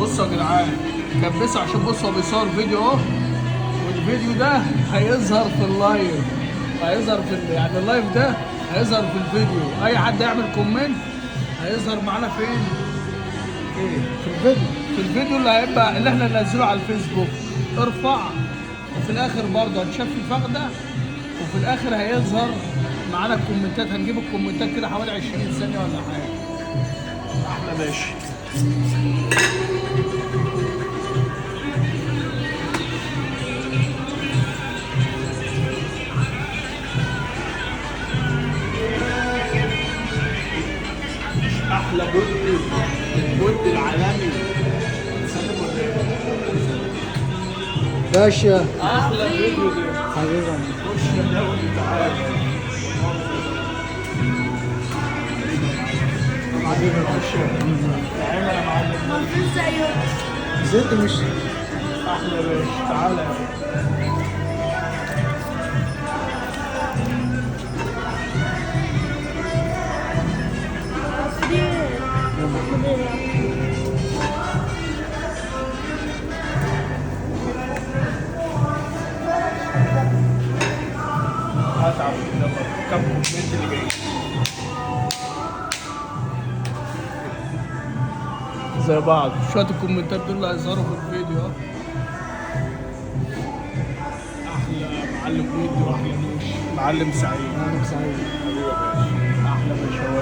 بصوا يا جدعان، كبسوا عشان بصوا هو بيصور فيديو اهو، والفيديو ده هيظهر في ال live، هيظهر في يعني ال live ده هيظهر في الفيديو. اي حد يعمل comment هيظهر معانا فين؟ ايه؟ في الفيديو، في الفيديو اللي هيبقى اللي احنا ننزله على الفيسبوك. ارفع، وفي الاخر برضه هتشاف الفخده، وفي الاخر هيظهر معانا الكومنتات. هنجيب الكومنتات كده حوالي 20 ثانية ولا حاجة. احلى ماشي. احلى بود، البود العالمي. سلم ولا ايه؟ باشا احلى فيديو ده. حبيبي. خش يا دولي، تعالى حبيبي، خش تعالى يا معلم. مفيش زيه. زيت مش احلى باشا، تعالى. هتعب. يلا كم comment اللي جاي زي بعض. شوية الكومنتات دول اللي هيظهروا في الفيديو. احلى معلم ودي واحلى نوش، معلم سعيد. معلم سعيد. حبيبي يا باشا، احلى باشا.